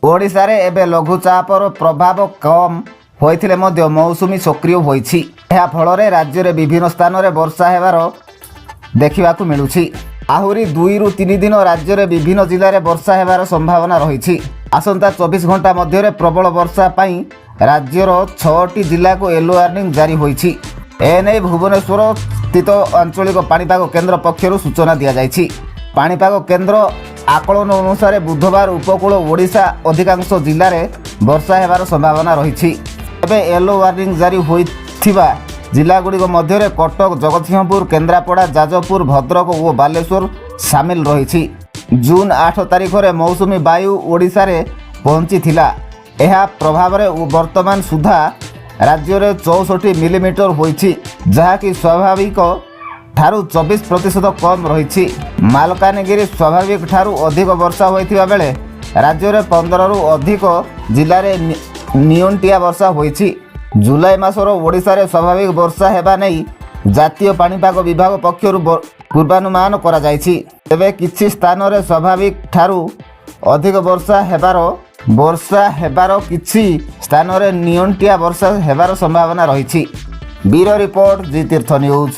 ଓଡ଼ିଶାରେ ଏବେ ଲଘୁଚାପର ପ୍ରଭାବ କମ୍ ହୋଇଥିଲେ ମଧ୍ୟ ମୌସୁମୀ ସକ୍ରିୟ ହୋଇଛି। ଏହା ଫଳରେ ରାଜ୍ୟରେ ବିଭିନ୍ନ ସ୍ଥାନରେ ବର୍ଷା ହେବାର ଦେଖିବାକୁ ମିଳୁଛି। ଆହୁରି 2ରୁ 3 ଦିନ ରାଜ୍ୟରେ ବିଭିନ୍ନ ଜିଲ୍ଲାରେ ବର୍ଷା ହେବାର ସମ୍ଭାବନା ରହିଛି। ଆସନ୍ତା 24 ଘଣ୍ଟା ମଧ୍ୟରେ ପ୍ରବଳ ବର୍ଷା ପାଇଁ ରାଜ୍ୟର ଛଅଟି ଜିଲ୍ଲାକୁ ୟେଲୋ ୱାର୍ଣ୍ଣିଂ ଜାରି ହୋଇଛି। ଏନେଇ ଭୁବନେଶ୍ୱର ସ୍ଥିତ ଆଞ୍ଚଳିକ ପାଣିପାଗ କେନ୍ଦ୍ର ପକ୍ଷରୁ ସୂଚନା ଦିଆଯାଇଛି। ପାଣିପାଗ କେନ୍ଦ୍ର ଆକଳନ ଅନୁସାରେ ବୁଧବାର ଉପକୂଳ ଓଡ଼ିଶା ଅଧିକାଂଶ ଜିଲ୍ଲାରେ ବର୍ଷା ହେବାର ସମ୍ଭାବନା ରହିଛି। ଏବେ ୟେଲୋ ୱାର୍ଣ୍ଣିଂ ଜାରି ହୋଇଥିବା ଜିଲ୍ଲାଗୁଡ଼ିକ ମଧ୍ୟରେ କଟକ, ଜଗତସିଂହପୁର, କେନ୍ଦ୍ରାପଡ଼ା, ଯାଜପୁର, ଭଦ୍ରକ ଓ ବାଲେଶ୍ୱର ସାମିଲ ରହିଛି। ଜୁନ୍ 8 ତାରିଖରେ ମୌସୁମୀ ବାୟୁ ଓଡ଼ିଶାରେ ପହଞ୍ଚିଥିଲା। ଏହା ପ୍ରଭାବରେ ବର୍ତ୍ତମାନ ସୁଦ୍ଧା ରାଜ୍ୟରେ 64 ମିଲିମିଟର ହୋଇଛି, ଯାହାକି ସ୍ୱାଭାବିକ ଠାରୁ 24% କମ୍ ରହିଛି। ମାଲକାନଗିରି ସ୍ୱାଭାବିକ ଠାରୁ ଅଧିକ ବର୍ଷା ହୋଇଥିବା ବେଳେ ରାଜ୍ୟରେ 15ରୁ ଅଧିକ ଜିଲ୍ଲାରେ ନିଅଣ୍ଟିଆ ବର୍ଷା ହୋଇଛି। ଜୁଲାଇ ମାସର ଓଡ଼ିଶାରେ ସ୍ୱାଭାବିକ ବର୍ଷା ହେବା ନେଇ ଜାତୀୟ ପାଣିପାଗ ବିଭାଗ ପକ୍ଷରୁ ପୂର୍ବାନୁମାନ କରାଯାଇଛି। ତେବେ କିଛି ସ୍ଥାନରେ ସ୍ୱାଭାବିକ ଠାରୁ ଅଧିକ ବର୍ଷା ହେବାର କିଛି ସ୍ଥାନରେ ନିଅଣ୍ଟିଆ ବର୍ଷା ହେବାର ସମ୍ଭାବନା ରହିଛି। ବ୍ୟୁରୋ ରିପୋର୍ଟ, ଜି ତୀର୍ଥ ନ୍ୟୁଜ୍।